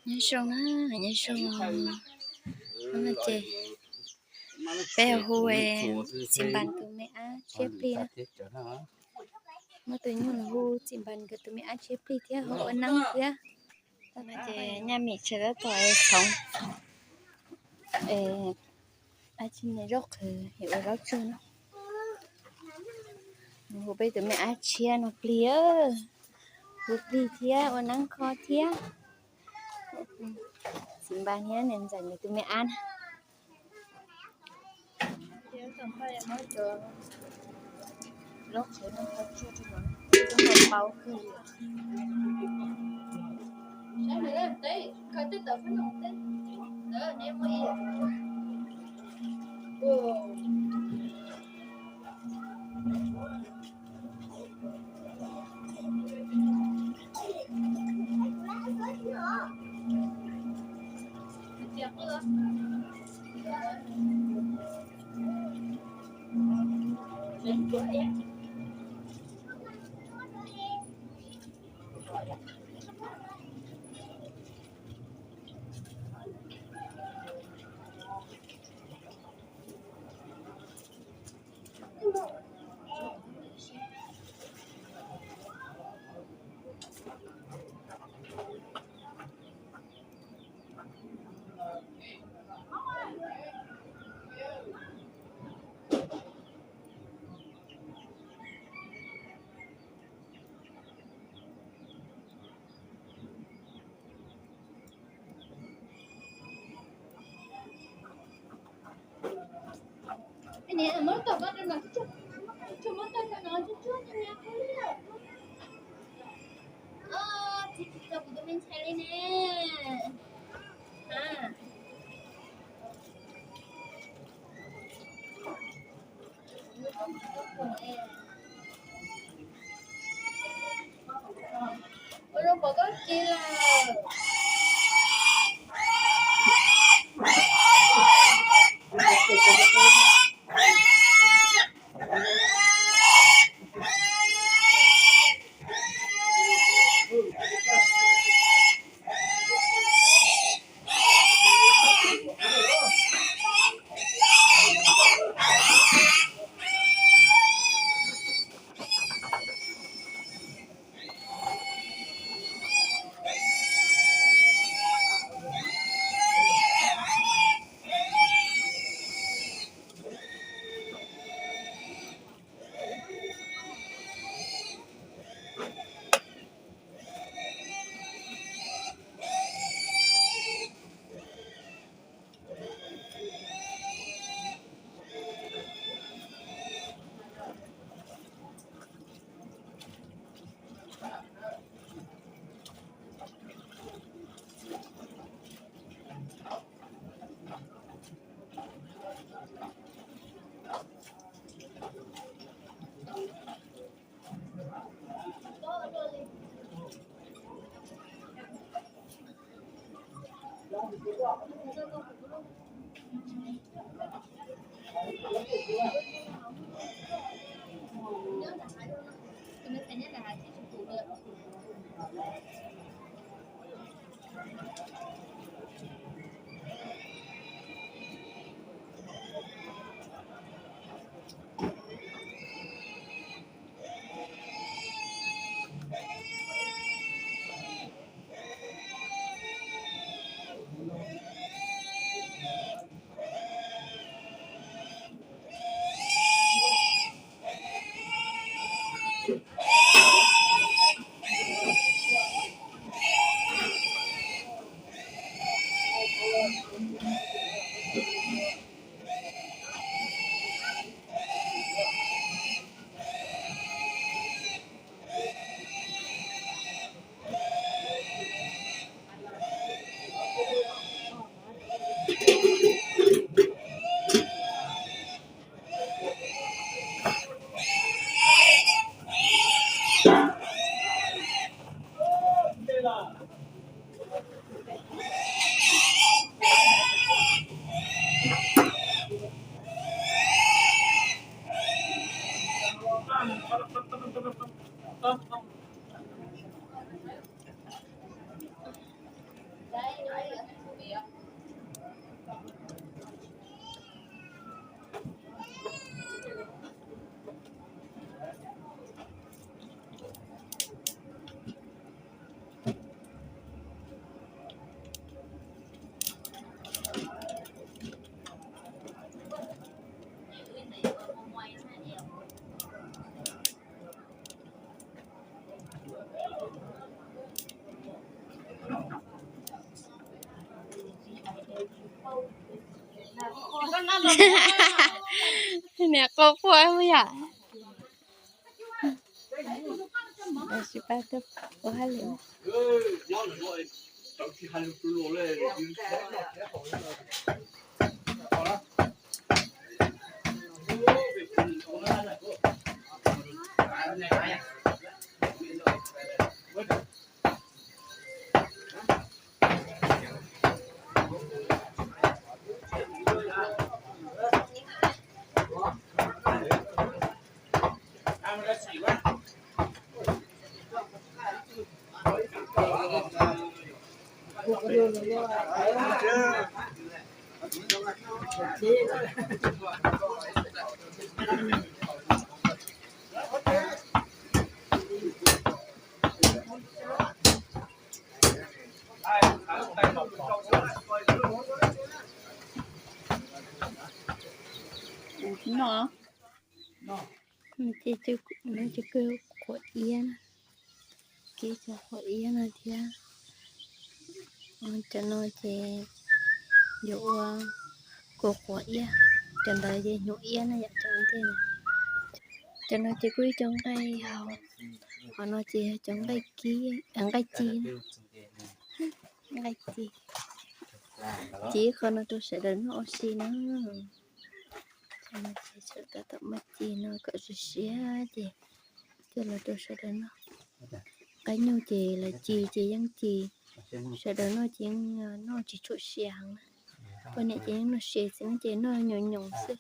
Nyob zoo na, nyob zoo. Hnub no ces peb hu Txiv Npas tus me ab tshiab plig na. Muab tus nyuj hu Txiv Npas nkawd tus me ab tshiab plig thiab hu ua neeb thiab. Tam no ces Nyaj Mim tsawv tab tom txhoov dab tsi ne, zaub qhwv yog ua zaub tsuag na. Hu peb tus me ab tshiab no plig, hu plig thiab ua neeb kho thiab. Txiv Npas thiab niam ntxawm nws tus me ab na. Txiv tsis tau kuv tus me ntxhais li ne. Ua zoo pom koj tsis lawm. Niam qau puaj yom. Sib pab tuaj ua hauj lwm. Ces kuj qhuav iab, kib cov qhuav iab no thiab. Cov no ces yuav ua kua qhuav iab, cov ntawd ces hnyuv iab na yom, cov ntej. Cov no ces kuj ib co nqaij hauv, qhov no ces yog cov nqaij ci, nqaij ci, nqaij ci. Ci qhov no rau sawv daws noj ua si na. Qhov no ces sawv daws tab tom muab ci no kom siav siav ces coj los rau sawv daws noj. Qaib nyuj ces lawv ci ces yeej ci, sawv daws noj ces yeej noj tsis tshua siav heev na. Poj niam ces yeej noj siav, txiv neej ces noj nyoos nyoos xwb.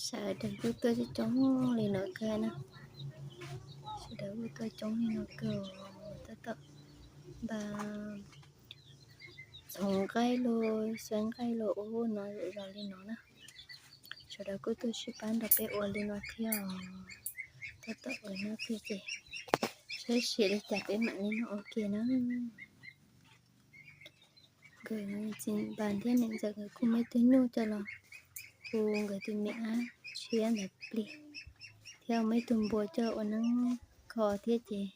Sawv daws kuj tuaj coob li no kawg na. Sawv daws kuj tuaj coob li no kawg, tab tom npaj txhoov nqaij los xuav nqaij los ua no zom zaws li no na. Sawv daws kuj tuaj sib pab nrog peb ua li no thiab os. Tab tom ua no thiab ces saib xyuas li cas peb mam li noj ua ke na. Nkawd txiv Npas thiab niam ntxawm nkawd kuj muaj ib tug nyuj coj los hu nkawd tus me ab tshiab ntawd plig, thiab muaj ib tug npua coj ua neeb kho thiab ces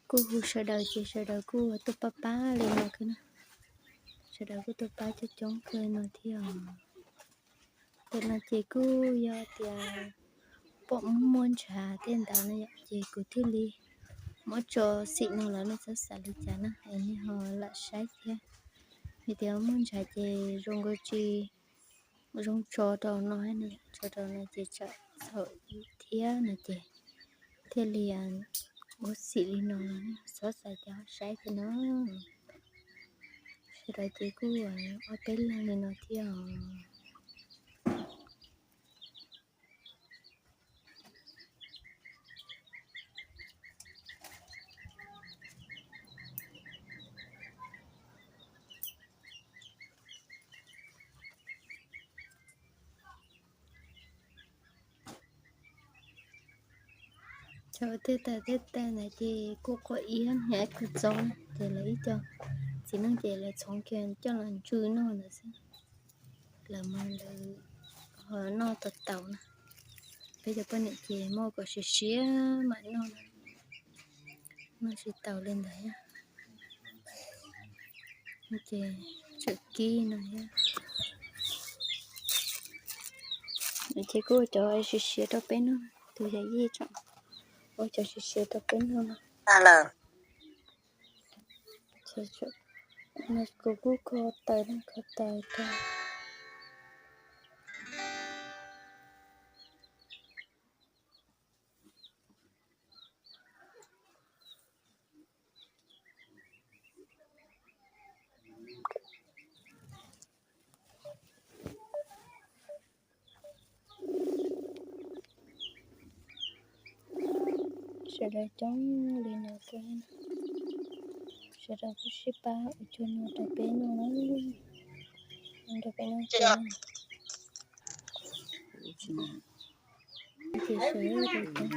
kuj hu sawv daws ces sawv daws kuj tuaj pab pab li no kawg na. Sawv daws kuj tuaj pab coob coob kawg no thiab os. Ntawm no ces kuj yog tias pom muaj ntshav tej ntawd no yom, ces kuv thiaj li muab tso xim no los nej txhob xav li cas na, es nej ho lam saib thiab. Vim tias muaj ntshav ces zoo nkaus tsis zoo tso rau no, tso rau no ces tsam txhaum thiab no ces thiaj li ua xim li no, txhob xav cas saib thiab no. Sawv daws ces kuj ob peb leeg li no thiab os. Cov tej tawm tej tawm ntawd ces kuj qhuav iab thiab kuj txob, ces lawv ib co txiv neej ces lawv txhoov kiag coj los ntsw noj ntawd xwb. Lawv mas lawv ho noj tau tau na. Peb cov poj niam ces muab kom siav siav mam noj, noj tsis tau li ntawd. Ces tsawm kib no thiab. Ces kuj ua cov siav siav rau peb noj, tus yawm yij tseem ua cov siav siav rau peb noj no. Kuv kuj kho taws, kho taws rau. Sawv daws coob li no xwb, sawv daws kuj sib pab ua cua no rau peb noj, rau peb noj ces sawv daws coob.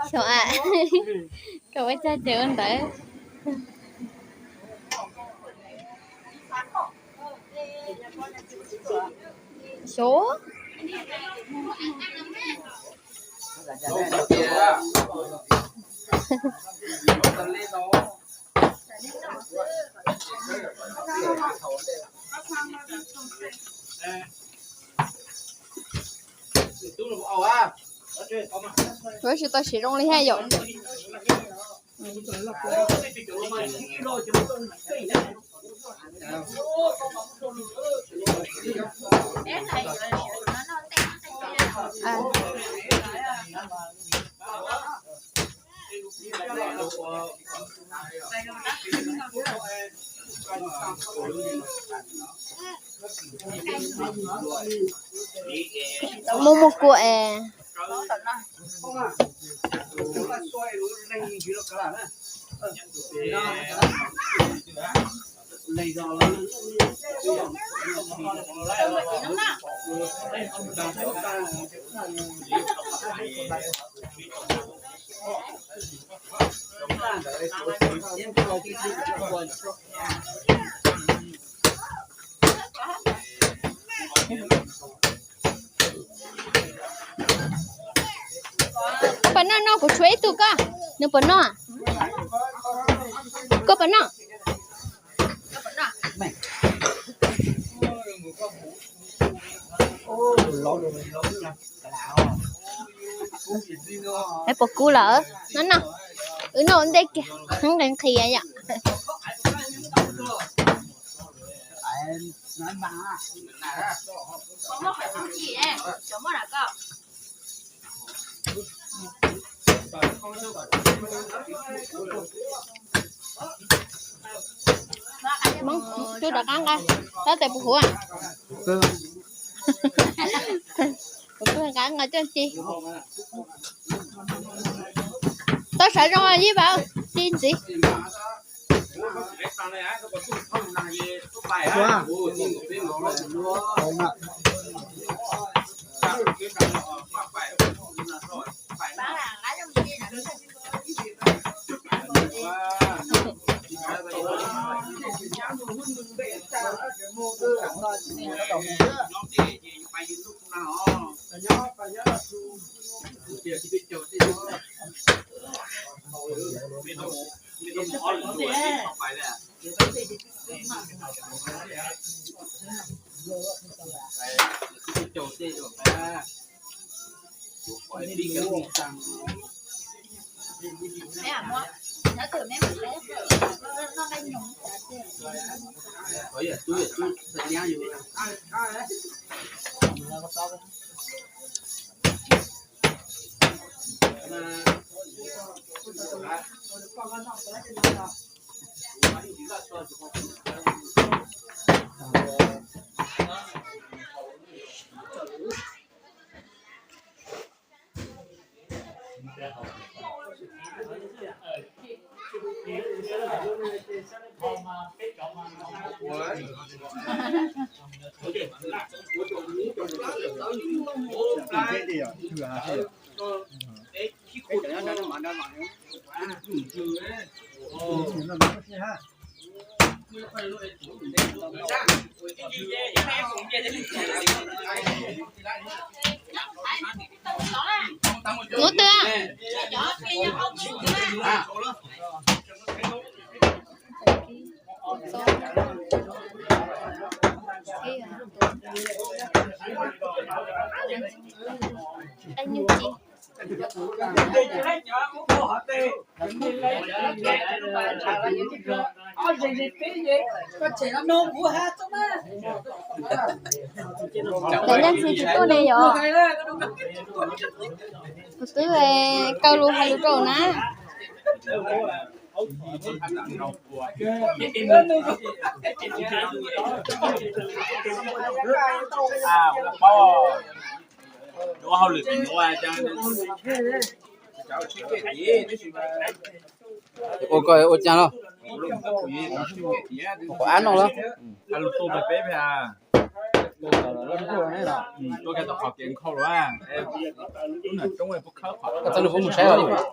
Xyov a, koj ua tsaug ces ua ntawd. Xyov. Tsis tau siv zoo li thiab yom. Muaj muaj kua es. Puas noj no? Kuv tshuav ib tug koj. Nws puas noj? Koj puas noj? Es puas kub lawm? No no, wb noj ua ntej kiag, nqhis nqhis yom. Hmoob, cub rov qab nqa, tab tes puas huv? Kuv nqa nqa coj ci. Tau sawv zoo ib vauv, ci ntxiv. Hnub twg? Ib nyuag ci. Cov nyob ntxhi tsis tuaj ne yom? Kuv twb kaw lus hais lus rau na. Ua ko ua cas los? Qhov av no los? Koj txawj lus puab mus saib los?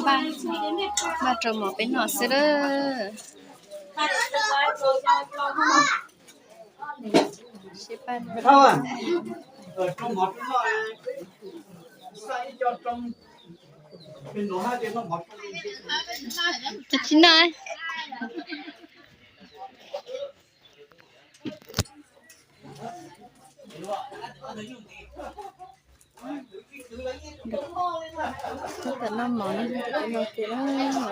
Npaj, npaj rau mov peb noj xwb lawm. Tsis noj. Tab tom noj mov no, tab tom noj kiag na.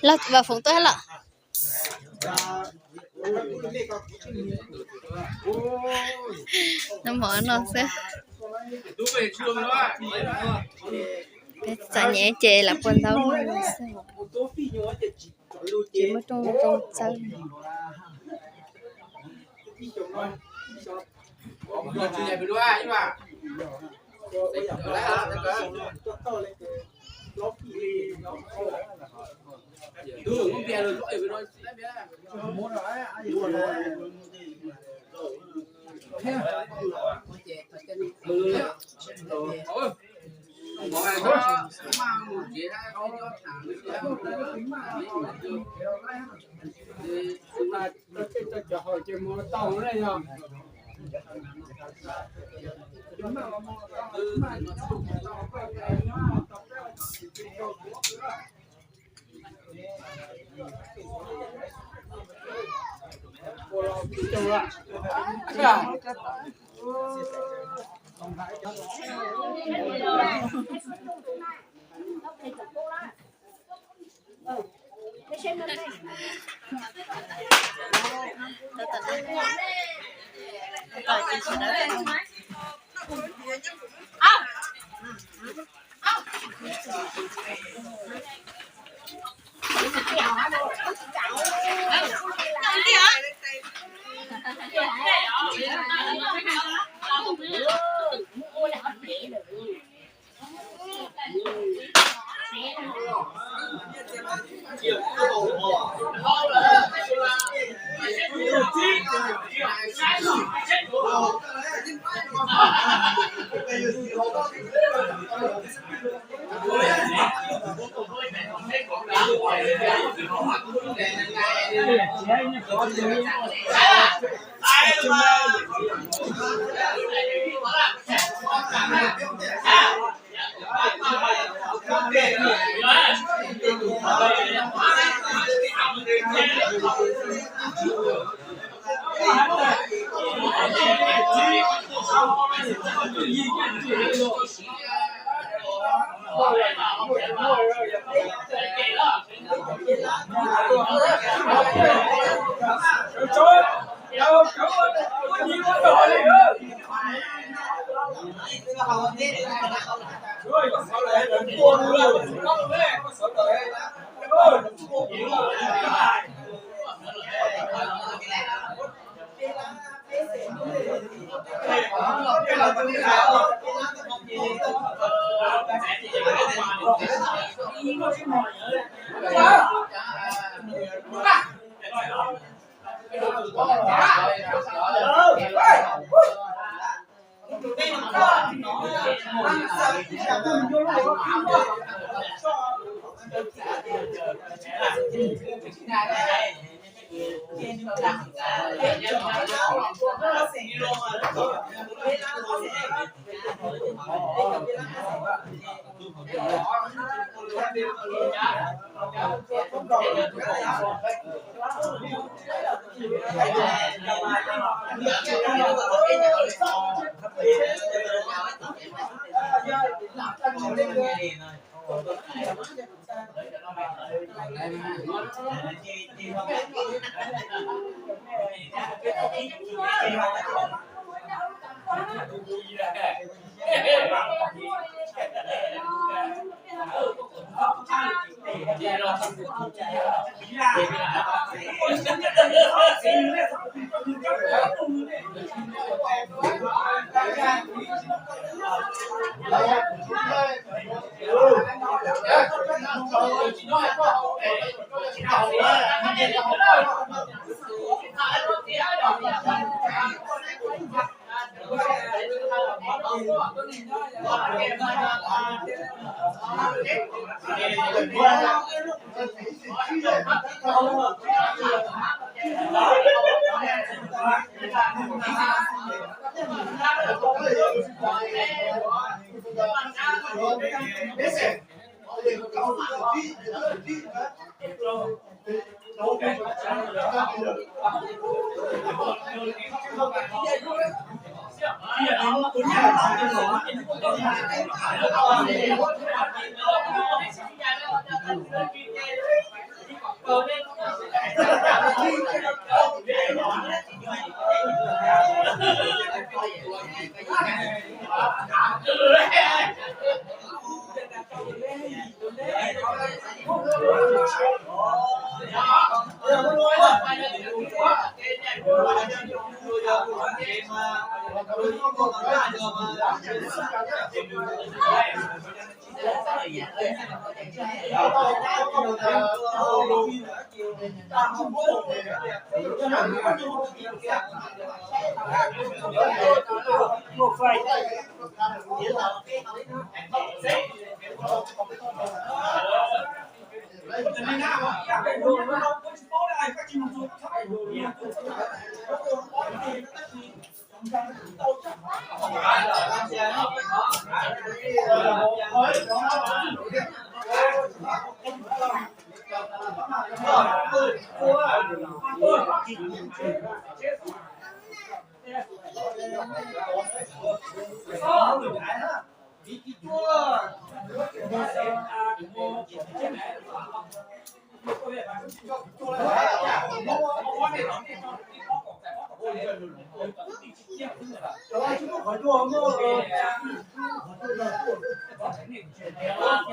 Los Vam Foom tuaj los? Noj mov no xwb. Peb txom nyem ces lam puas ntaub xwb. Tsis muaj rooj zoo txawb. Vim tsis tuaj Ua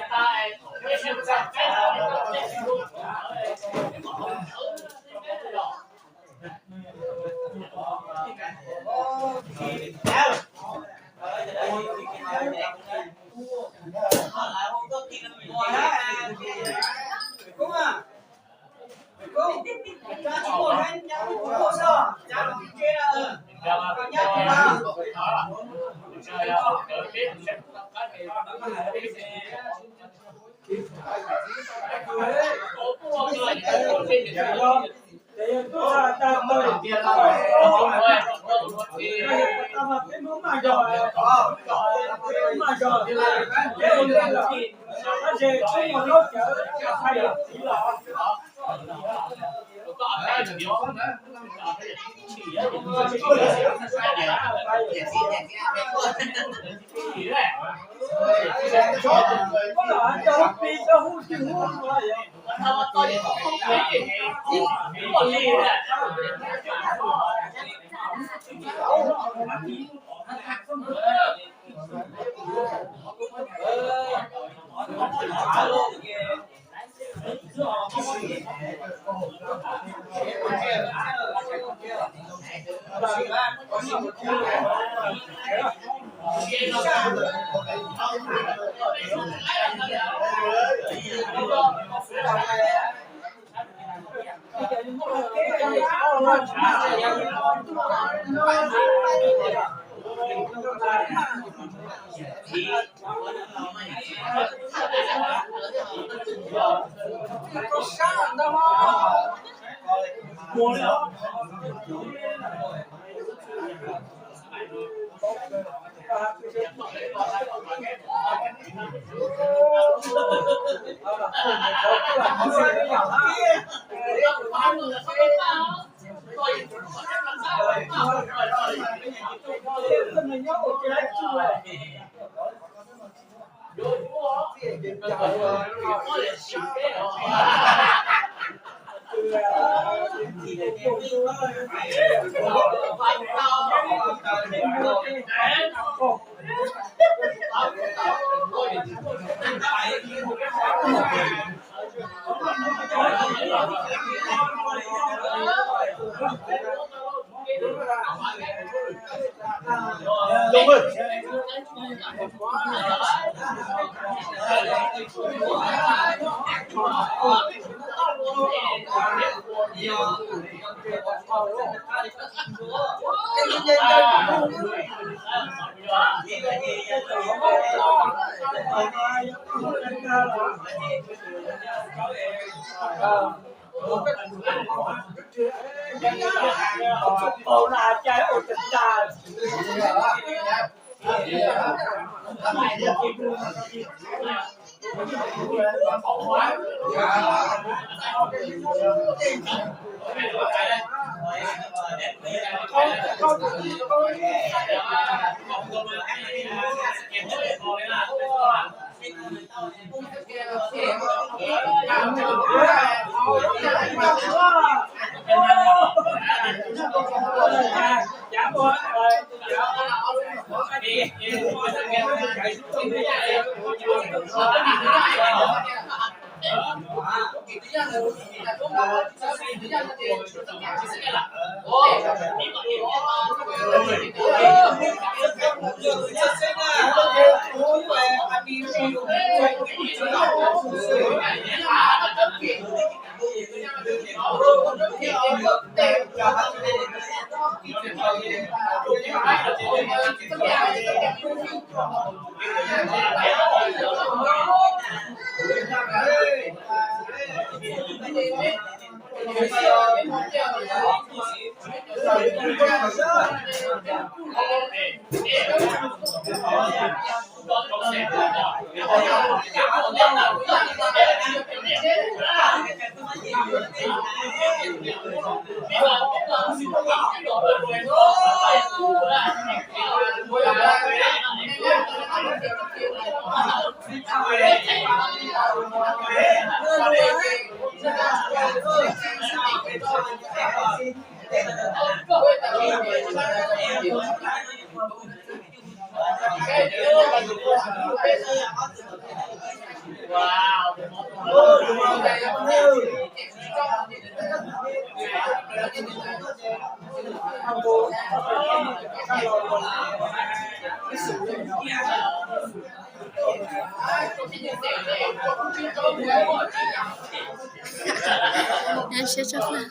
Siab tshaj plaws.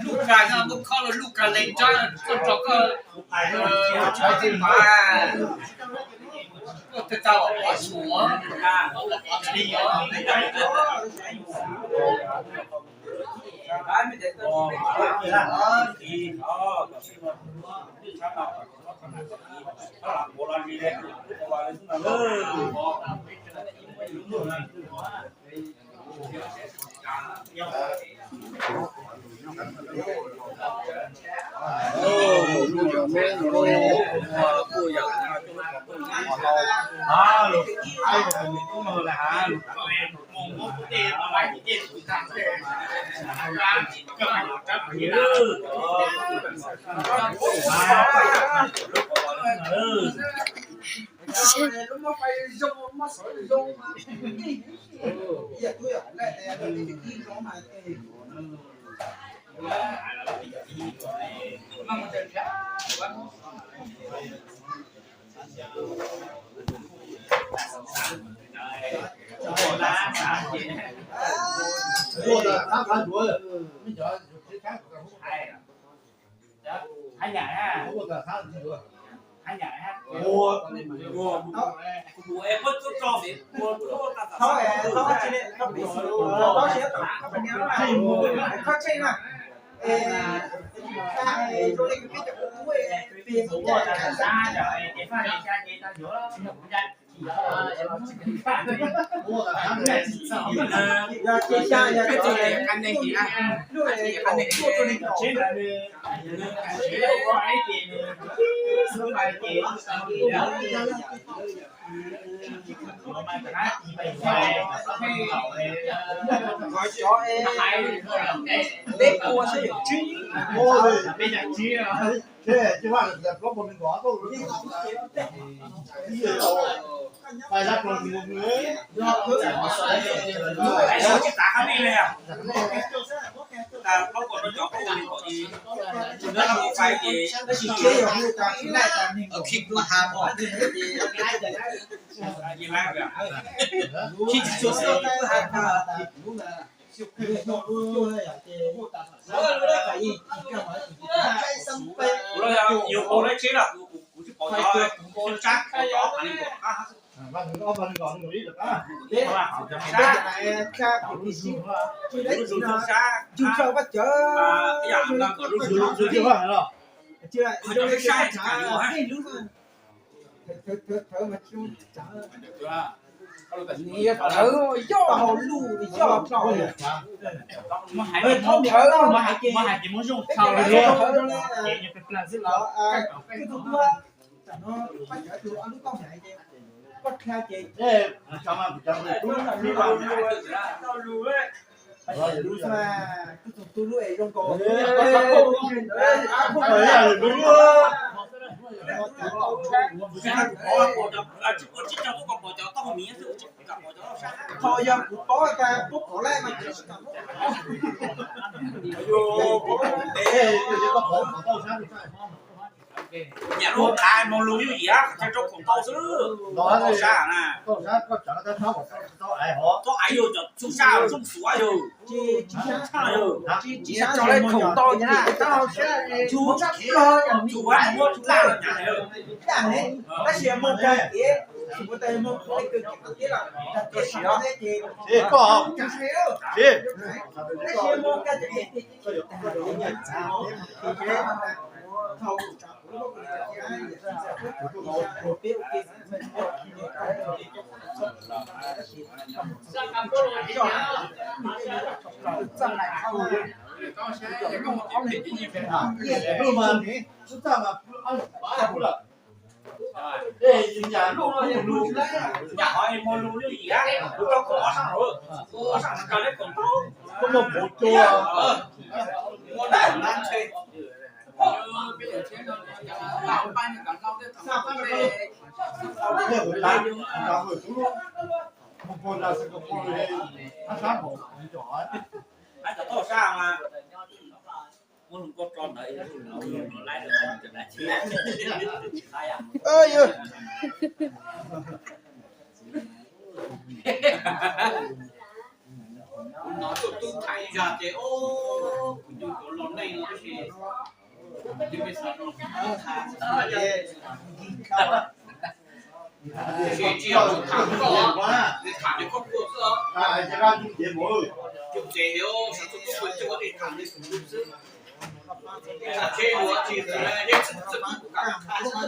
Lub kag muab khob los lub kag leej tsob koj rau koj tsis paub txij npav. Koj twb tau pov tsum, pov tsum li os. Kuv los yog yus ua lawv tsev los kuv, kuv tsis pom cov, kuv sab cov qab li nkaus qab. Kuv zoo sab, ib yam no kom zoo zoo zoo zoo. Qhov cov sab sab tsis kam yuav. Muab hais, muab hais ces muab zoo dhau li, ces nws plag xwb los. Pab cov tus ob lub toj hnav ces koj dhia ces, kuv cov mas kuv cov lub, lub mas kuj tug tu lub es zoo nkaus. Thaum yog kuv paub tas puab pom lawm mas tsis kam. Nyam lub qhav moog lug yug yam qhov chaw rau khoom tau xwb. Tau sab na. Tau aiv yug cov txug sab txug xuav yug. Tsis tshaj yug. Tsuav muab tsuav laj los nyam yug. Tab sis moog kag kev, moog kag kev ces koj, tab sis moog kag kev ces Kuv hnov tub tham ib zag ces kuv nco kuv los neej no tab sis tsis yog tham koj, tham li koj tuaj xwb os. Ces sab tub tub mus coj ua tham li kuv xwb. Tham tsheb ua tsis txawj tub kuv kam tham xwb.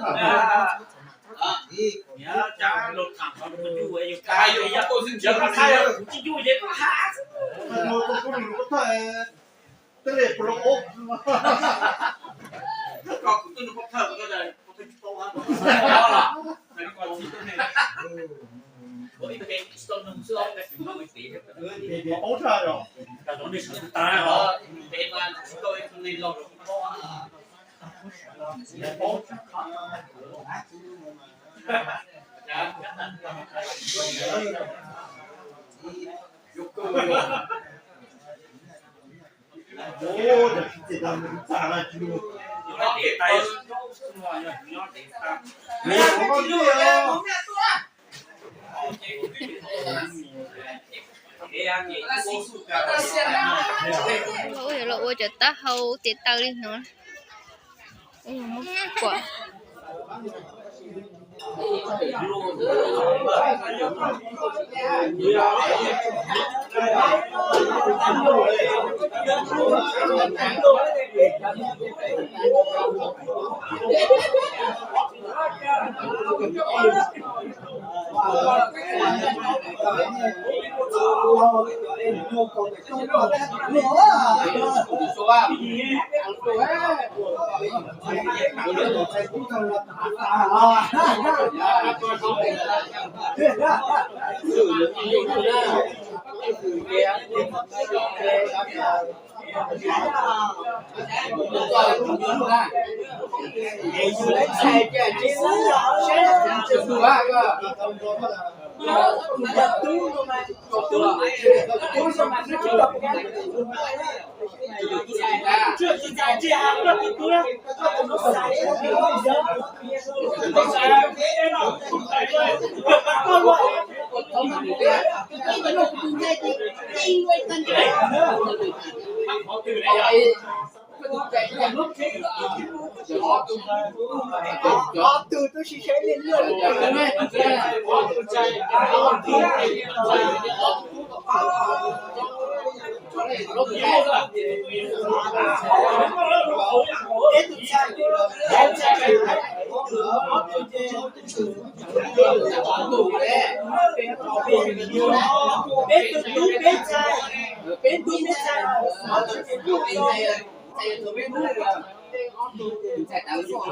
Ua los ua cov taub hau tes taw li no. Ua muab kuam. Ob tug tub sib saib liaj luaj li. Peb tug tub peb ntxhais, peb tug peb ntxhais, ob tug ces peb tug.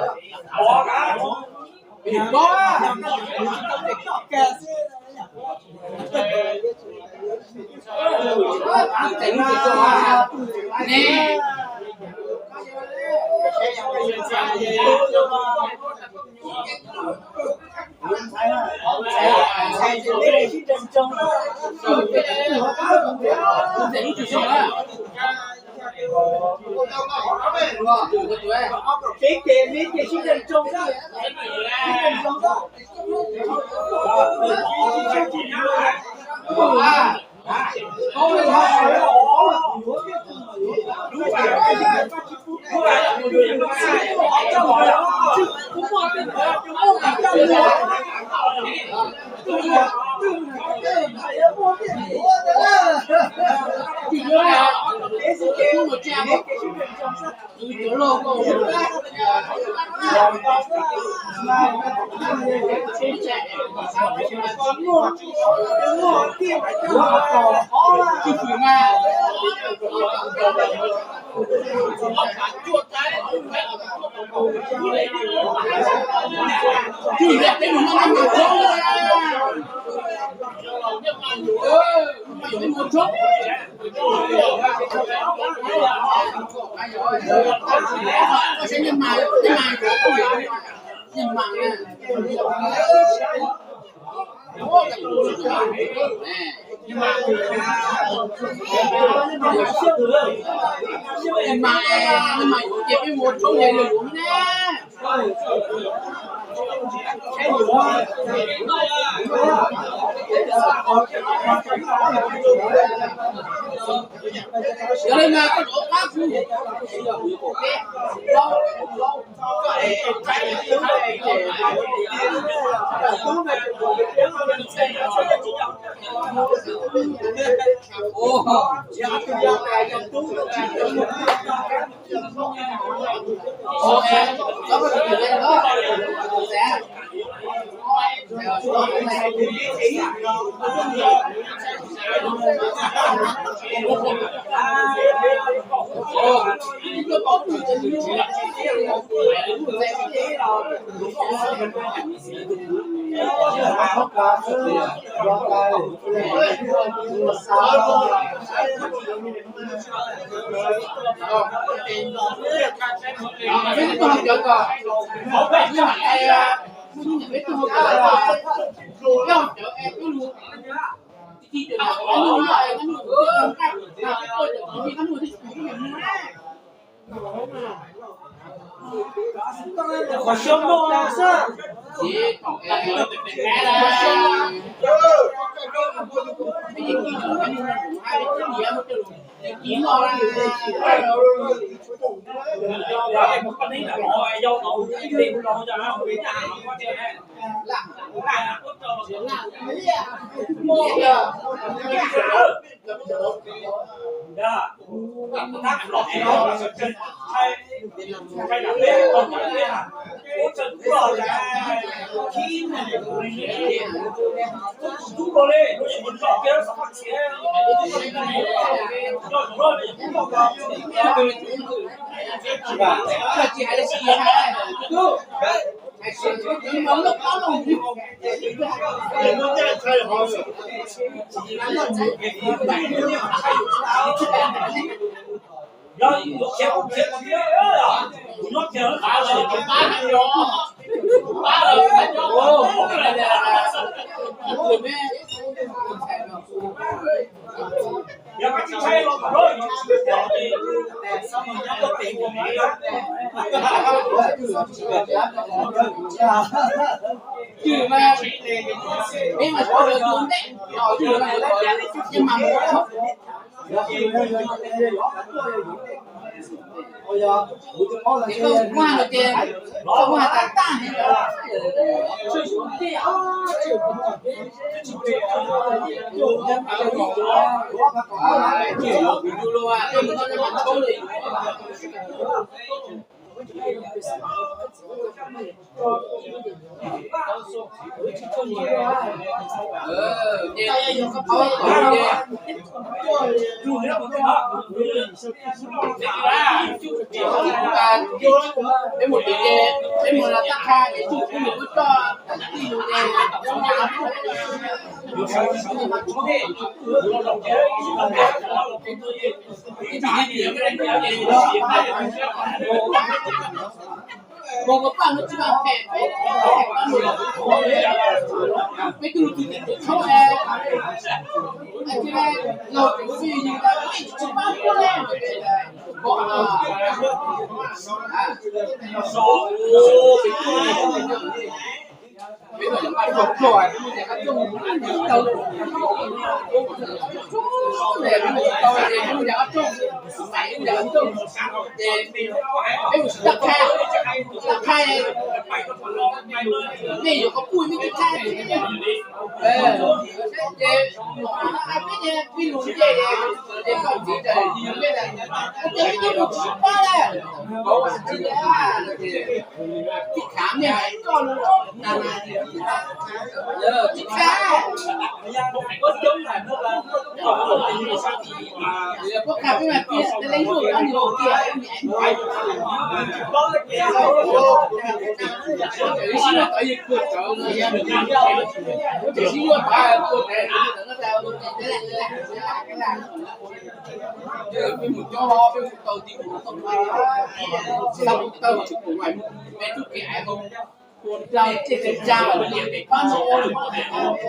Qhov xyoob loj no xwb. Peb mus tim ces peb mus los tab qha es tsuj peb mus ub toj tas tij lus ces Mos kos paj no tsis mag phem peb, peb tug tsis tsis tshoob, laug tseem xij yus tas peb tsis pab muab le. Nej yuav kom kuj nej tsis thaij, ces peb lus ntiaj ces koj txiv tas yus peb tas, ces peb tsis mus tsis pab lawm, tsis khav nej hais koj lus na, tsis khav. Puab khav peb mas peb leej luaj koj niag kiag. Sib luag tod yog kuag tsawv no, sib luag tod kuag tsawv no. Peb mus coob hov, peb mus tau tim mus tau, tau tsis pum, peb tub kev hauv, ua rau tej tsa tsa pab no. Tus peb tham thiab,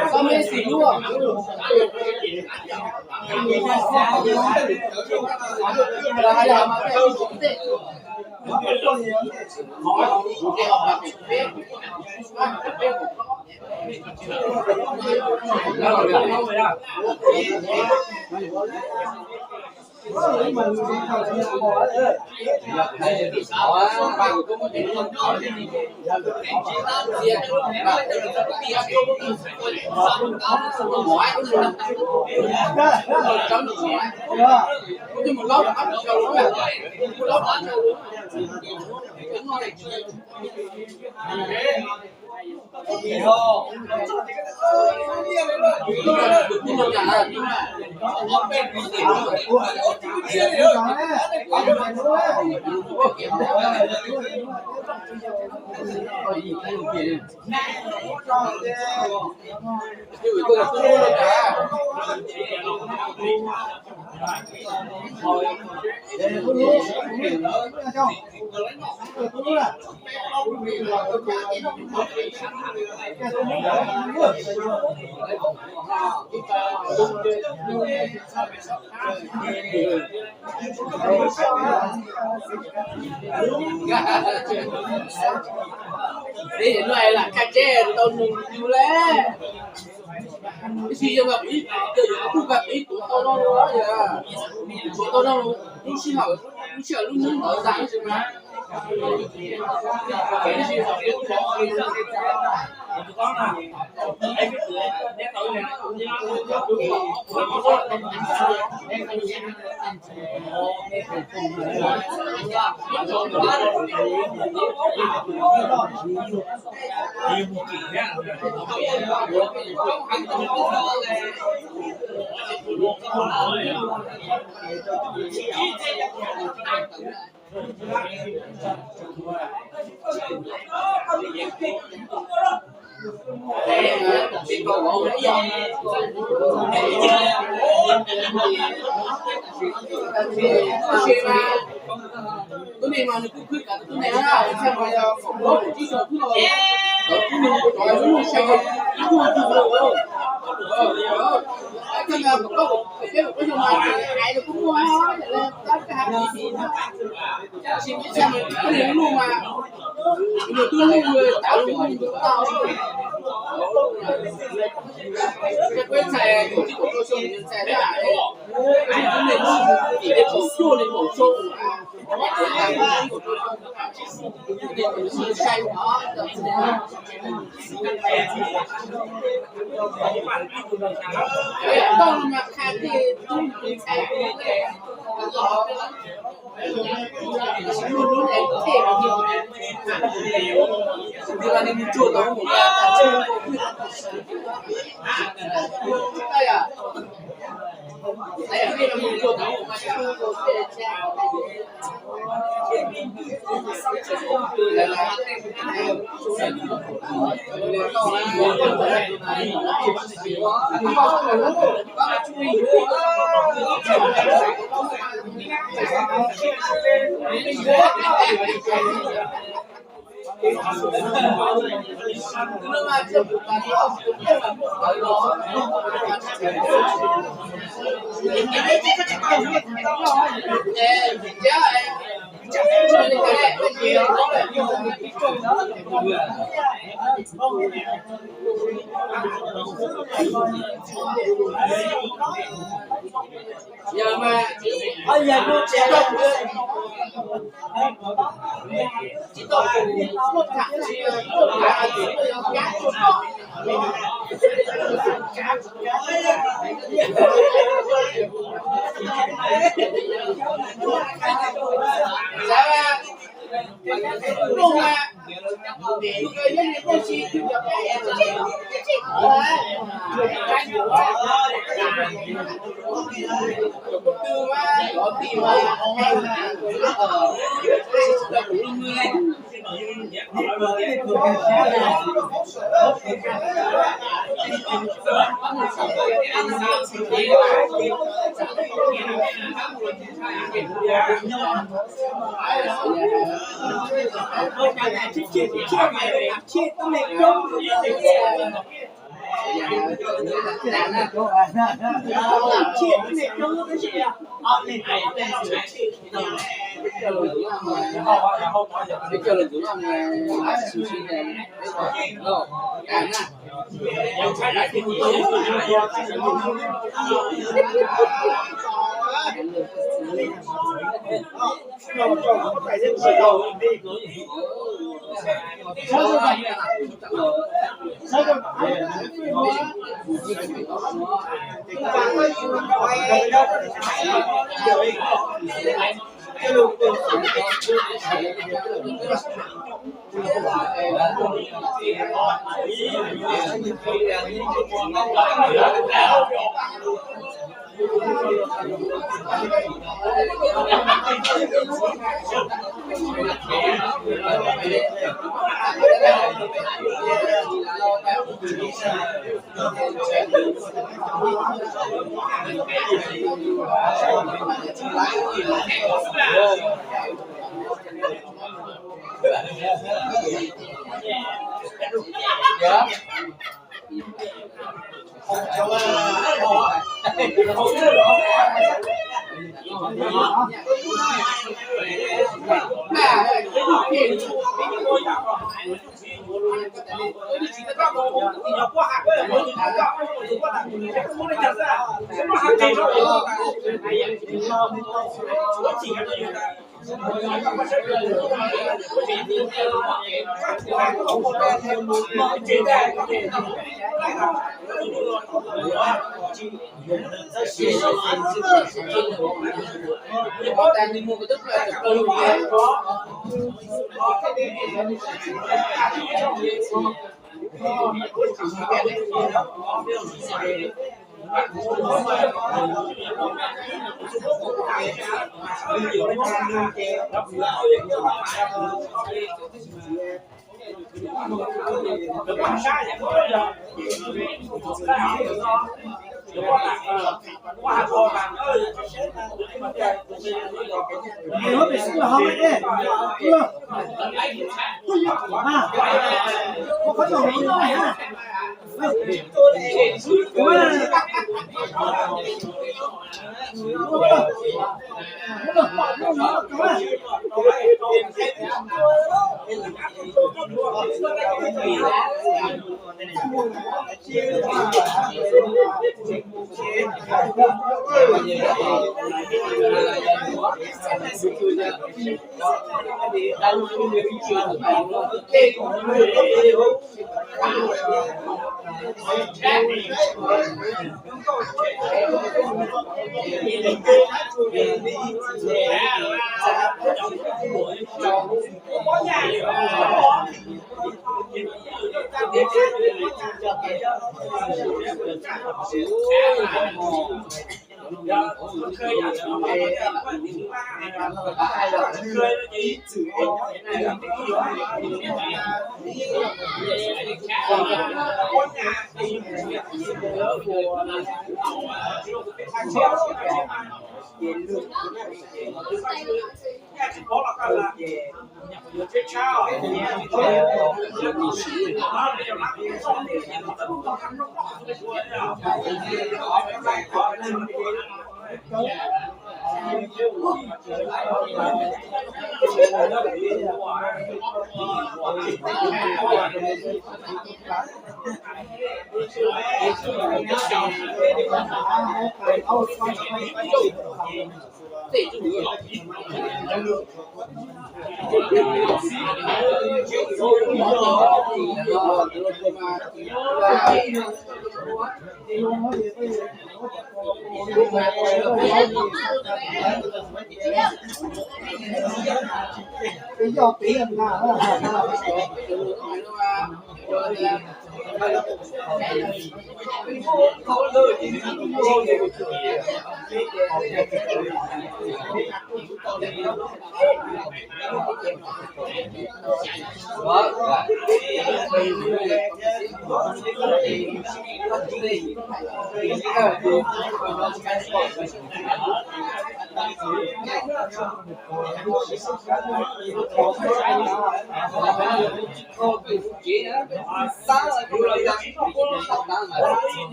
txhob meb xis hlub. Peb no lam kaj tseb tau nws yus lawm. Tab sis yog mas kuv, yog yuav kuj mas kuv ib tuav tau no, tuav tau no, lub sij hawm, lub sij hawm lub hnub ntawd tas tab sis mas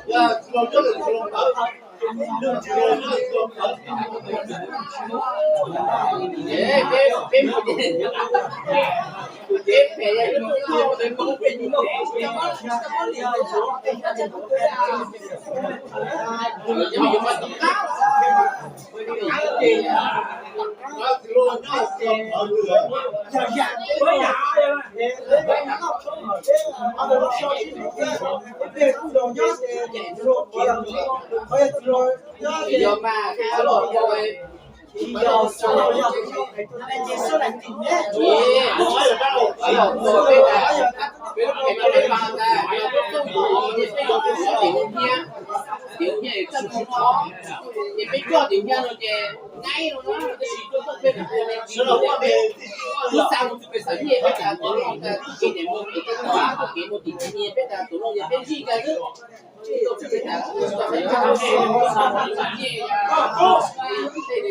Ua Yog mas, peb lub pem peb pab tas, peb coj tim hnia, tim hnia tsis txhob, ces peb coj tim hnia no ces nqaij no na, tab sis tuaj peb lub xav mus txog pem Xam Nyiaj peb tas tus no tas txoj kev mus tim Xam Nyiaj peb tas tus no ces peb zij kiag xwb. Ces yuav xwb peb rov qab mus yuav ces, tus twg tim, tus twg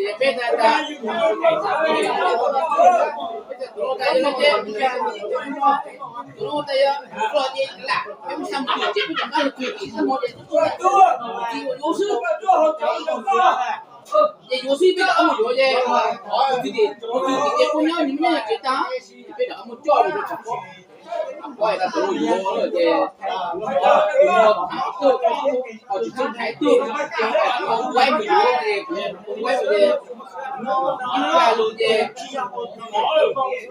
tim ces kuj nyob, nws nyob tsev tag, peb rov qab mus coj mus rau tsev pob. Pob tas tus yuav ces tus no thav tuaj, ho tsis txhob thaiv tuaj, kuv mus yuav ces, kuv mus yuav ces, ib pab lus ces,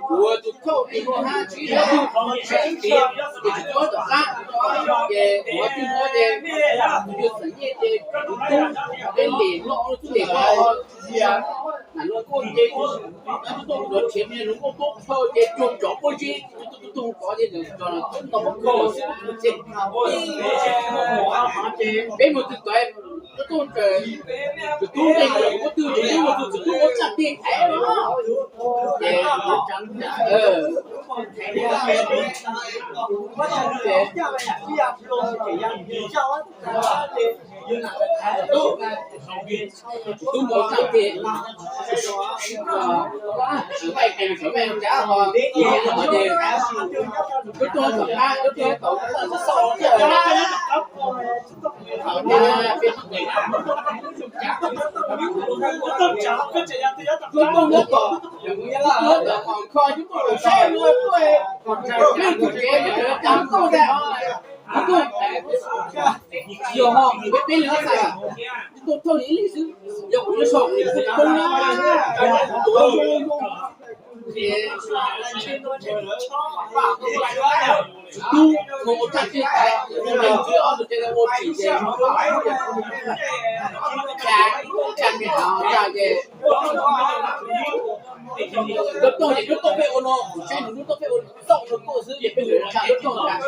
kuv tus thauj tus no hab tsis yog, tsis yog tias, ces tsis txhob tom qab, ces kuv tus no ces, tus yog Xam Nyiaj ces kuv tub, peb lem no, tub lem no, nam no kuj ces, tub tuaj nrov tshev me lus kuj tub thauj ces cuag tsov puab zeb, tub tub tub tub kov ces nrov no pob koj xwb ces, peb mus txog tod, tub tub nqe, tub tub nqe, tub tub mus txog txog tub ua txaj teg thaiv no ces, tub mus txaj teg, tub mus txaj teg, tub mus txaj teg, tub tuaj tom qab, tub tuaj tom qab, tub tuaj tom, tub tuaj tom qhov kho, tub tuaj saib, tub tuaj tsev, tub tuaj tag, tub tuaj, yog ho peb peb lwm xav, tub tuaj thauj li ib lwm xwb, yog kuv lub zog kuv kuj poob na. Tub mus ua txaj teg thaiv, tus neeg txiv ob tug ces ua tsim ces, tsa, tsa me hav tsa ces, lub tooj ces lub tooj peb ua no, kuv saib nws lub tooj peb ua txoj no tuaj xwb ces peb tsa lub tooj tas.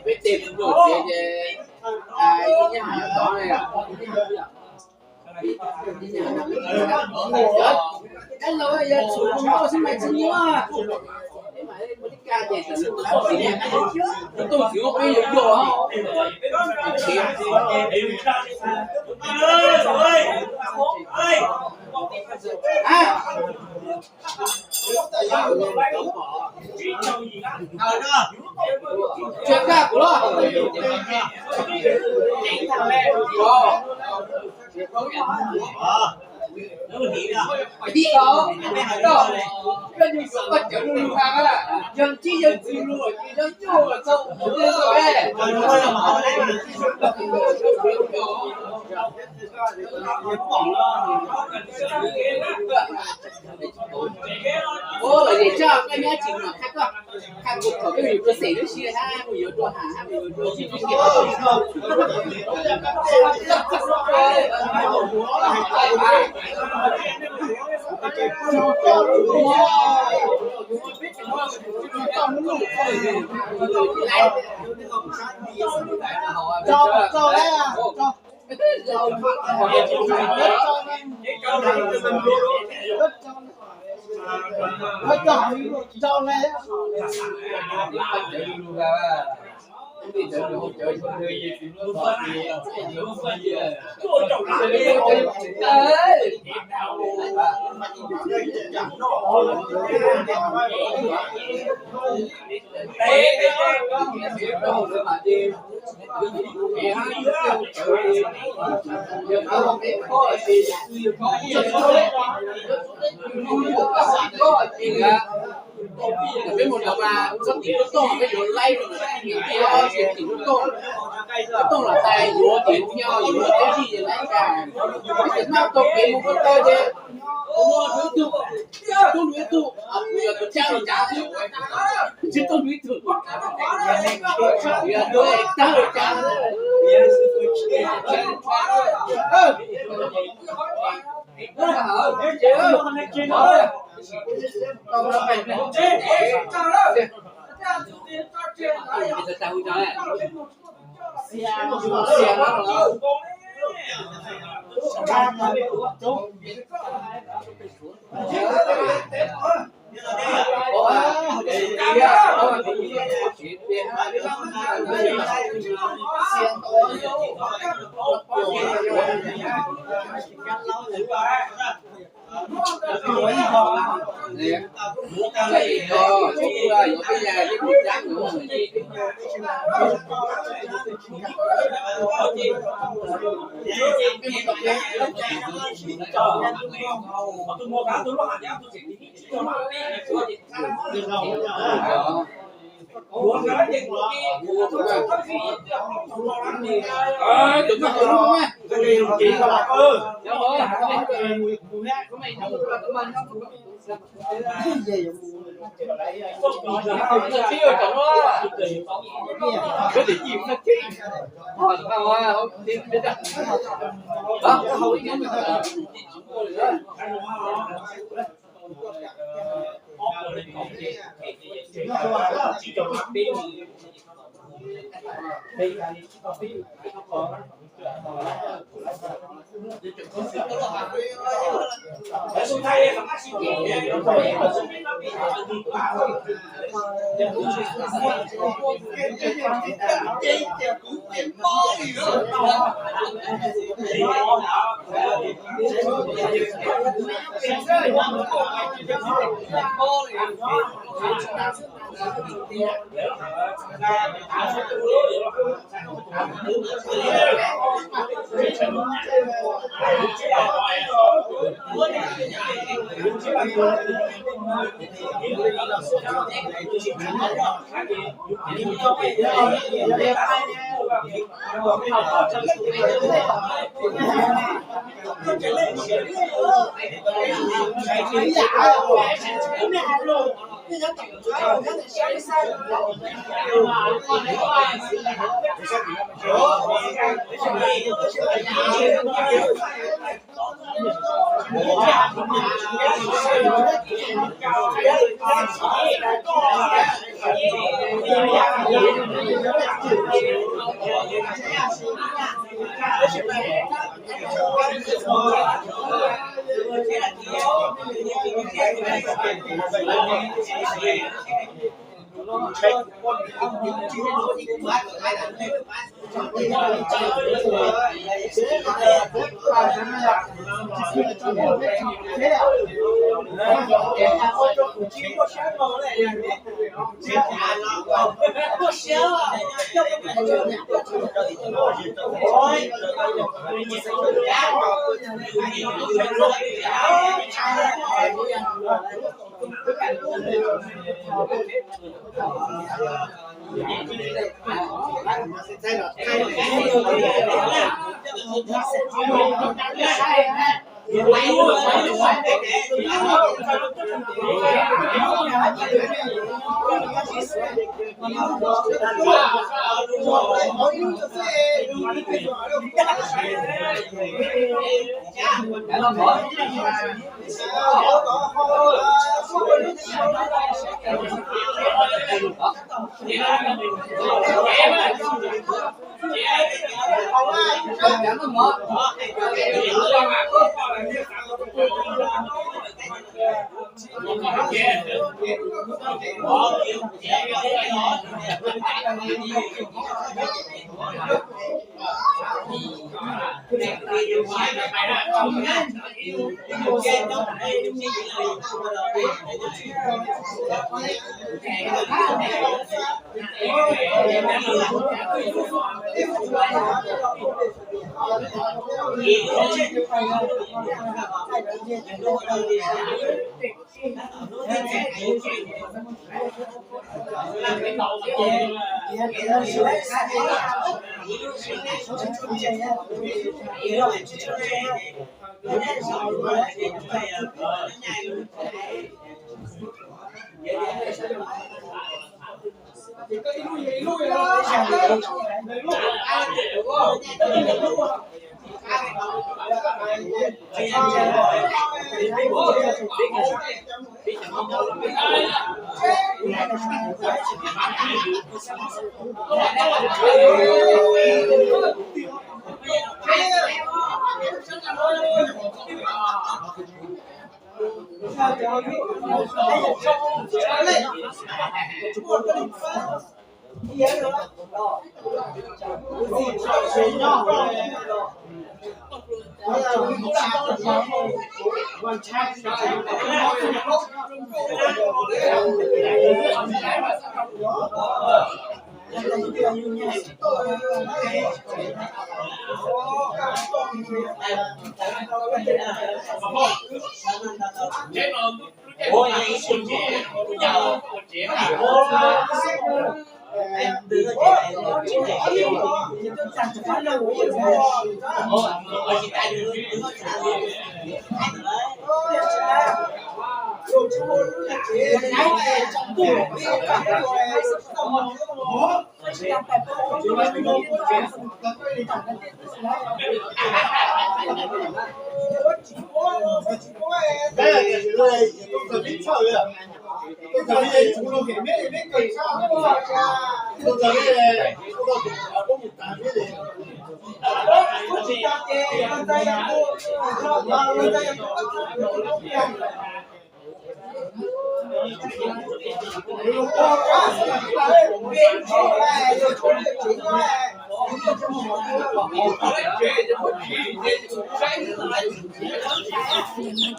Peb tes tus nrog tsev ces, dab laug yog txhua tus nrog xwb mas tsis nyiam. Tus tub txiv peb yuav yog, Ua, lawv yeej tso koj nyob tsis mas qhia koj, qhia kuv kom koj yuav rua xeem lub sij hab, kuv yuav rua ham hab, kuv yuav rua tsis tsis tias. Peb mus nov mas txog tim lub tooj peb yuav laib rau tim lub tooj, lub tooj los tais yuav tim nyo yuav peb tij laib tas. Peb tsis noj tau kev mus ua tau ces ua ib tug, tub ib tug, yog tus tsab li cas xwb, tsis tau ib tug, yog tus tag li cas.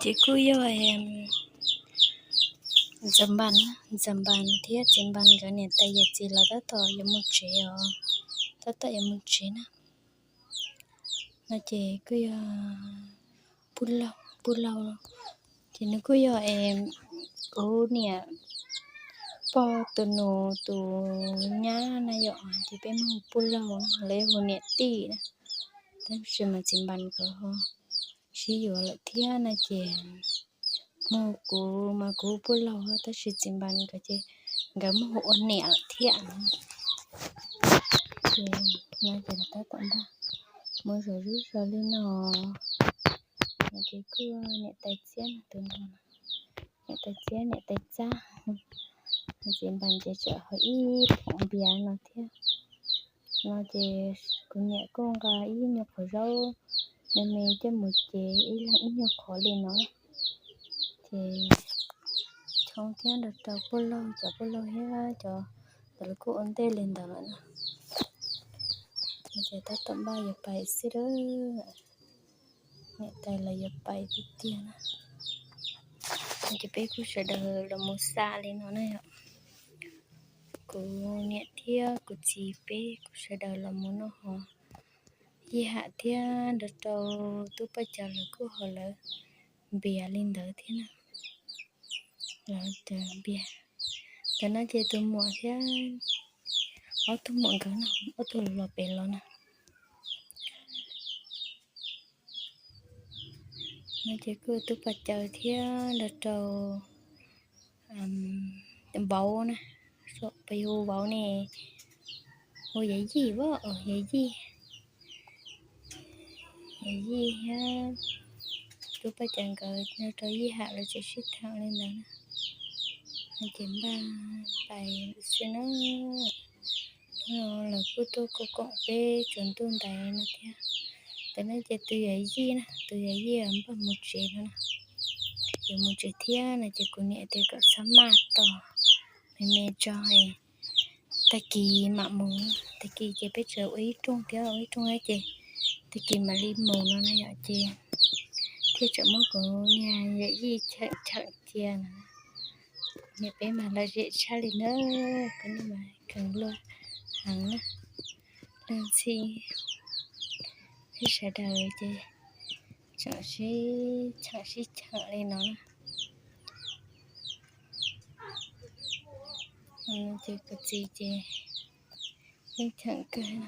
Ces kuj yog Ntxawm Npas, Ntxawm Npas thiab Txiv Npas nkawd niam tais yawm txiv lawv tab tom yuav mus tsev os, tab tom yuav mus tsev na. No ces kuj yog Pub Lauj, Pub Lauj, ces nws kuj yog es kuv niam pog tus nus tus nyab na yom, ces peb muab hu Pub Lauj no, lawv yog hu niam tij na. Tab sis mas Txiv Npas nkawd ho sib yuav lawm thiab no ces muab hu kuv mas kuv hu Pub Lauj, tab sis Txiv Npas nkawd ces nkawd muab hu ua niam lawm thiab. Ces no ces lawv tab tom ntag, muab zov zub zog li no. No ces kuj niam tais Txiab no, tus no, niam tais Txiab, niam tais Txab. Txiv Npas ces tseem ho ib phoom npias no thiab. No ces kuv niam kuj nqa ib nyuag qhov zaub me me coj mus cev ib leeg ib nyuag qhov li no. Ces choo thiab nrog rau Pub Lauj, cov Pub Lauj thiab cov ntawd lawv kuj ua ntej li ntawd lawm na. Ces tab tom npaj yuav pais xwb a. Niam tais los yuav pais tiag tiag na. Ces peb kuj sawv daws los mus xa li no na yom. Kuv niam thiab kuv txiv peb kuj sawv daws los mus noj hov. Yij Ham thiab nrog rau Tub Paj Cawv lawv kuj ho lawv npias li ntawd thiab na. Lawv npias. Ntawm no ces tus muam thiab ob tug muam nkawd no, ob tug los pem los na. No ces kuj Tub Paj Cawv thiab nrog rau Vauv na, peb hu Vauv ne, hu Yawm Yij, Yawm Yij, Yawm Yij thiab Tub Paj Cawv nkawd nrog rau Yij Ham lawv tseem sib tham li ntawd na. No ces npaj pais xwb na. Hnub no lawv kuj tuaj koom koom peb tsaus ntuj ntais no thiab. Ntawm no ces tus Yawm Yij na, tus Yawm Yij npaj mus tsev no na. Yuav mus tsev thiab no ces kuv niam tias kom txhob maj tos, me me tso, tag kis mam mus. Tag kis ces peb tseem ua ib rooj thiab, ua ib rooj thiab ces tag kis mam li mus no na yom. Ces thiaj tseem muab kuv niag Yawm Yij cheem cheem cia no. Niam peb mas lom zem tshaj li na, kuv niam mas kheev luag heev na. Leej txiv, peb sawv daws ces tseem sib cheem sib cheem li no na. Ces kuv txiv ces yeej cheem kawg.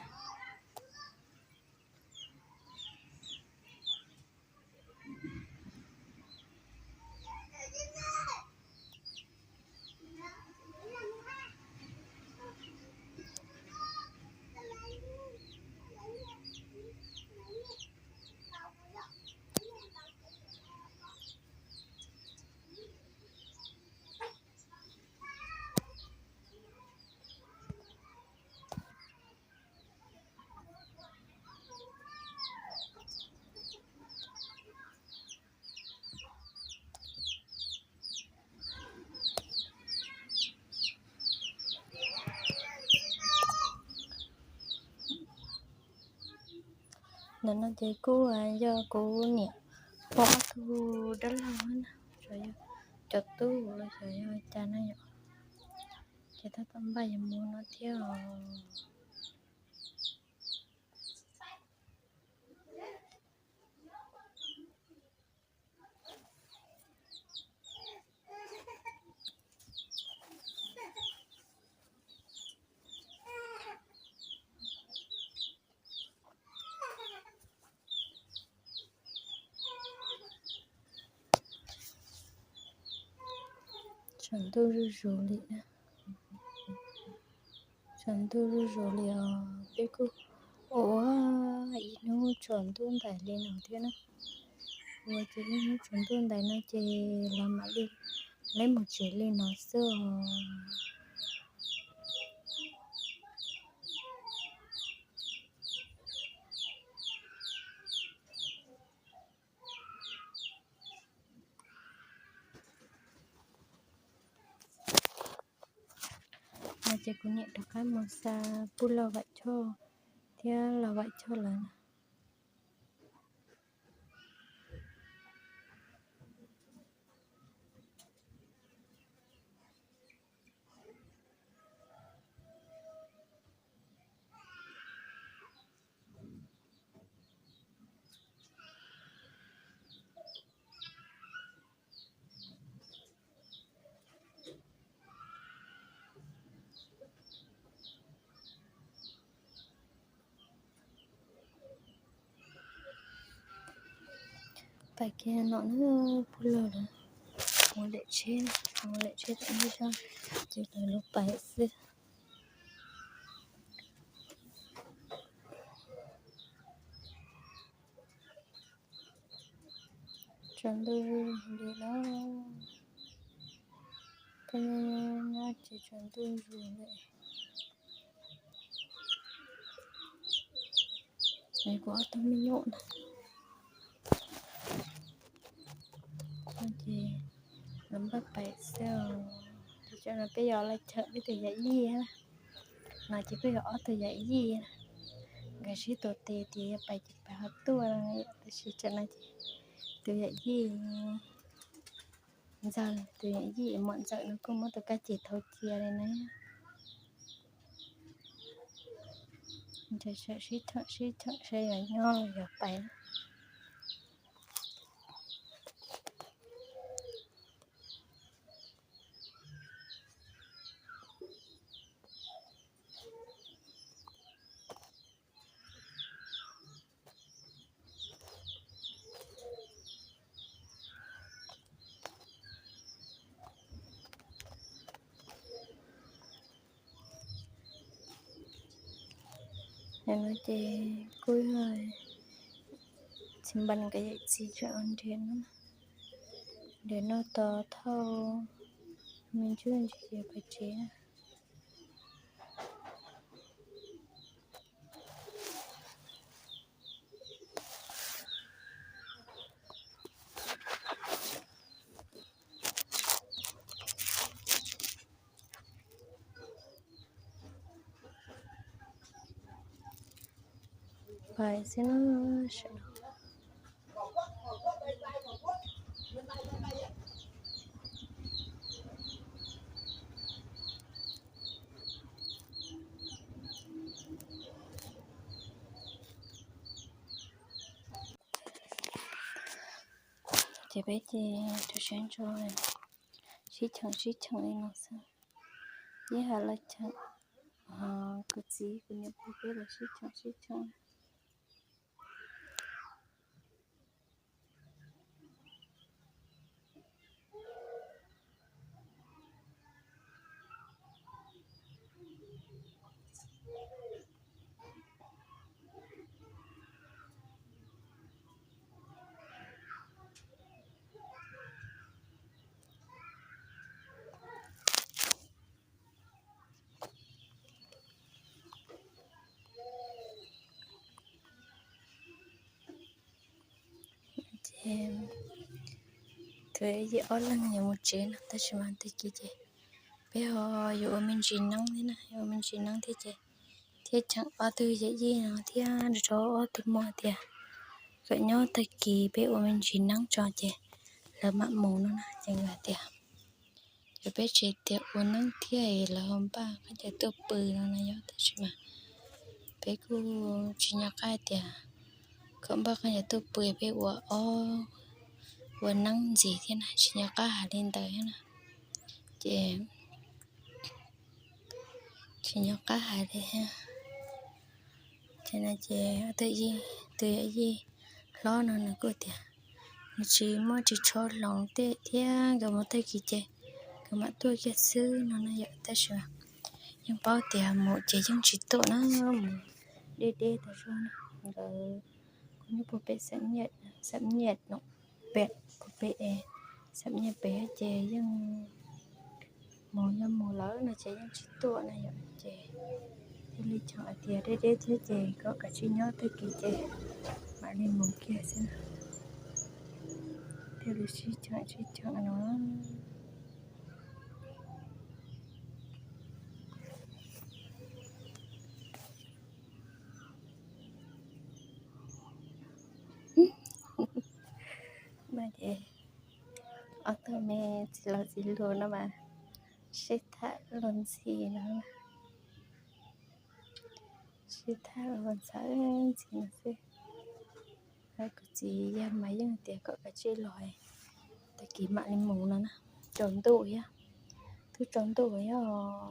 Ntawm no ces kuj yog kuv niam pom ob tug dab laug na, xyov yog cov tub los xyov yog cas na yom. Ces tab tom npaj yuav mus no thiab os. Tsaus ntuj zuj zus li. Tsaus ntuj zuj zus li os, peb kuj ua ib hnub tsaus ntuj ntais li no thiab na. Ua ces ib hnub tsaus ntuj ntais no ces los mam li lawv mus tsev li no xwb os. No ces kuv niam rov qab mus xa Pub Lauj Vam Choj thiab Lauj Vam Choj lawv na. Pais kiag no na, Pub Lauj lawv mus lawm tsheb, mus lawm tsheb tom ntej zog, ces lawv los pais xwb. Tsaus ntuj li lawm, peb nyob ces tsaus ntuj zus lawm. Es kuv ob tug me nyuam na, ces los npaj pais xwb os. Ces tsam no peb yuav los cheem peb tus yawm yij na, no ces peb yuav ob tug yawm yij na. Nkawd sib tua tes tias yog pais ces pais ho tuaj, tab sis tsam no ces tus yawm yij ntxawg, tus yawm yij muam ntxawm no kuj muab tus kab ces thau cia li na. Ntshe sib cheem sib cheem saib yog nyob los yog pais. Nim no ces kuj yog txiv npas nkawd yawm txiv tseem ua nrhiav no, nrhiav noj tos thauj me ntsuj ntsis pais tsev na. Pais xwb na, sawv daws. Ces peb ces rau siab ntso sib cheem sib cheem li no xwb. Ib hais los cheem, kuv txiv kuv niam pog peb los sib cheem sib cheem. Ces thaum yij ob leeg yuav mus tsev no tab sis mas tag kis ces peb ho yuav ua me ntsis neeb thiab na, yuav ua me ntsis neeb thiab ces thiaj cheem ob tug yawm yij no thiab rau ob tug muam tias kom nyob tag kis peb ua me ntsis neeb tso ces lawv mam mus no na. Ces nkawd tias yog peb tsev tias ua neeb thiab es lawv ho npaj khaub ncaws tuaj pw no na yom, tab sis mas peb kuj tsis nco qab tias kom npaj khaub ncaws tuaj pw, peb ua ob, ua neeb ntxiv thiab na, tsis nco qab hais li ntawd thiab na. Ces tsis nco qab hais li thiab. Ces no ces tus yawm yij hlob no nws kuj tias nws tsis muaj ris tsho hloov tej thiab, nkawd mus tag kis ces nkawd mam tuaj kiag xwb no na yom, tab sis yeej paub tias mus ces yeej tsis tuaj na, mus deb deb tas zog na. Nkawd kuj nyob puag pem Xam Nyiaj no, pem puag pem Xam Nyiaj pem ces yeej mus, yog mus lawm no ces yeej tsis tuaj na yom, ces thiaj li cheem hais tias deb deb thiab ces kom kav tsij nyob tag kis ces mam li mus kiag xwb na. Thiaj li sib cheem sib cheem no. Mas ces ob tug me txiv laus txiv hluas no mas sib tham luag ntxhi no, sib tham luag ntxhi ntxhi no xwb. Kuv txiv yawg mas yeej tias kom kav tsij los, tag kis mam li mus no na. Tsaus ntuj thiab, twb tsaus ntuj thiab,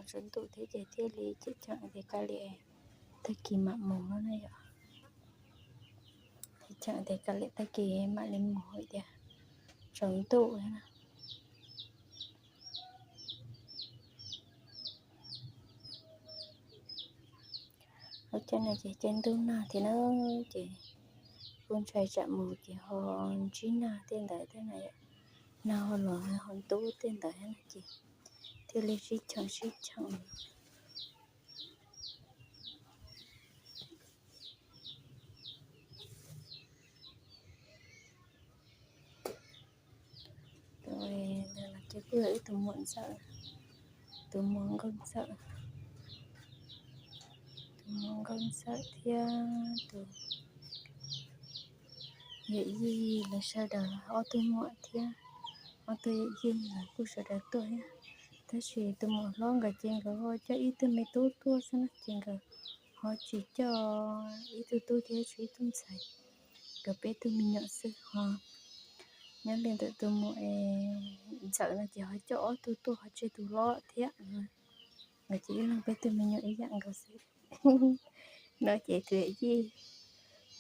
tsaus ntuj thiab ces thiaj li cheem cheem tias kav liam tag kis mam mus no na yom. Cheem tias kav liam tag kis mam li mus tias tsaus ntuj thiab na. Lub caij no ces caij ntuj nag thiab na, ces kuj ntshai tsam mus ces ho ntsib nag tej ntawd thiab na, nag ho los ho ntub tej ntawd thiab na ces thiaj li sib cheem sib cheem. Tus ntawd los ces kuj yog ib tus muam ntxawm, tus muam nkauj ntxawm, tus Nkauj Ntxawm thiab tus yawm yij lawv sawv daws ob tug muam thiab ob tug yawm yij lawv kuj sawv daws tuaj thiab. Tab sis tus muam hlob nkawd ces nkawd ho coj ib tug me tub tuaj xwb na, ces nkawd ho tsis coj ib tug tub thiab tsis ib tug ntxhais, nkawd peb tug me nyuam xwb ho. Nyob li ntawm tus muam Ntxawm no ces ho coj ob tug tuaj ho tseg tus hlob thiab. Nkawd ces ib leeg peb tug me nyuam ib yam nkaus xwb. No ces tus yij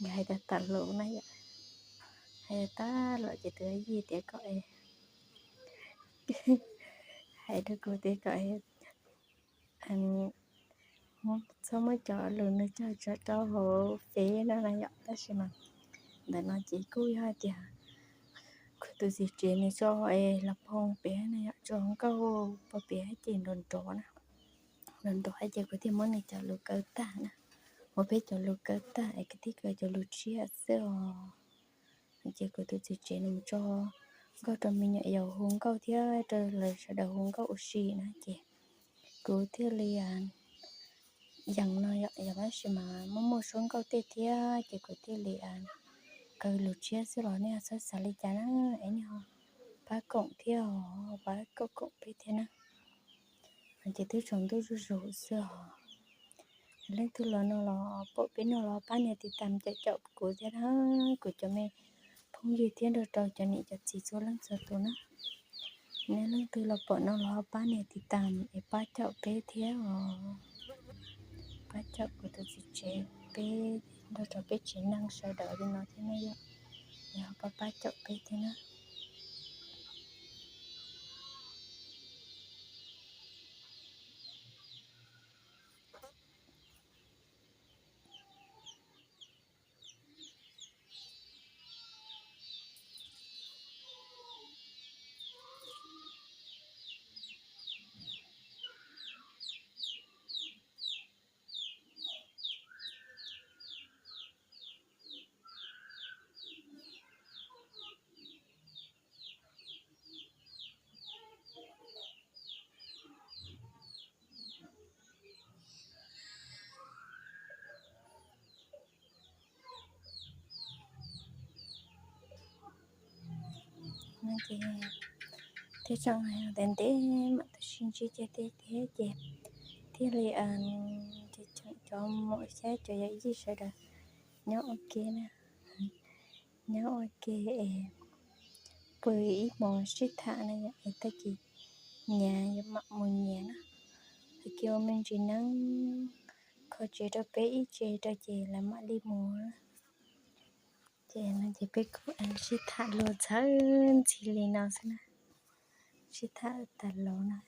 nkawd hais tas tas lus na yom, hais tas tas lus ces tus yij tias kom es, hais rau kuv tias kom es txhob muab cov lus nws cog tso rau hauv fev no na yom. Tab sis mas ntawm no ces kuj yog hais tias kuv tus txiv tsev nws tso es los phoo pem na yom, tso nkauj pem ces nrov nrov na, nrov nrov ces kuv thiaj muab nws cov lus kaw tag na, muab peb cov lus kaw tag es kwv tij kaw cov lus tshiab xwb os. Ces kuv tus txiv tsev nws mus tso nkauj rau me nyuam yaus hu nkauj thiab rau lawv sawv daws hu nkauj ua si na ces kuv thiaj li yees no yom, tab sis mas muaj muaj suab nkauj tej thiab ces kuv thiaj li kaw lus tshiab xwb los nej ho txhob xav li cas na, es nej ho pab koom thiab os, pab koom koom peb thiab na. Ces twb tsaus ntuj zuj zus xwb os. Leej twg los no los pom peb no los pab nias tiv tam caum caum kuv thiab na, kuv cov me phooj ywg thiab nrog rau cov niam cov txiv txhua leej txhua tus na. Nej leej twg los pom no los pab nias tiv tam es pab caum peb thiab os. Pab caum kuv tus txiv tsev peb nrog rau peb tsev neeg sawv daws li no thiab na yom, es ho pab pab caum peb thiab na. Ces thiaj tseem hais ntev ntev mam tau sib ntsib kiag thiab ces thiaj li ces tseem cov muam xyab cov yawm yij sawv daws nyob ua ke na, nyob ua ke es pw ib hmos sib tham na yom, es tag kis nyias yuav mam mus nyias na. Tag kis ua me ntsis neeb kho tsev rau peb ib tsev rau ces lawv mam li mus. Ces no ces peb kuj sib tham luag txhawb ntxhi li no xwb na, sib tham tas los no.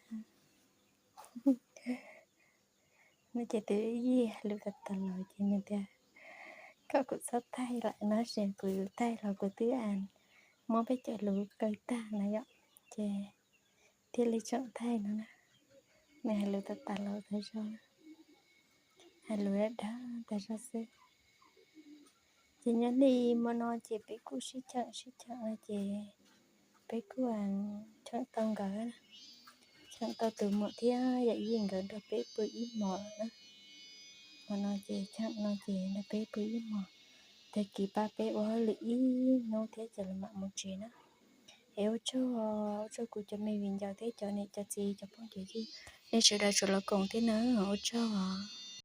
No ces tus yij hais lus tas tas los ces nws tias kom kuv txhob thaij lawm no, tab sis kuv yuav thaij los kuv twb muab peb cov lus kaw tag no yom, ces thiaj li tseem thaij no na. Nws hais lus tas tas los tas zog, hais lus dag dag tas zog xwb. Ces nyob li hmo no ces peb kuj sib cheem sib cheem no ces peb kuj cheem tau nkawd, cheem tau tus muam thiab yawm yij nkawd nrog peb pw ib hmos na. Hmo no ces cheem no ces nrog peb pw ib hmos, tag kis pab peb ua hauj lwm ib hnub thiab ces lawv mam mus tsev na. Es ua tsaug, ua tsaug kuv cov me viv ncaus thiab cov niam cov txiv cov phooj cov ywg, nej sawv daws tsuas los koom thiab na, ua tsaug os.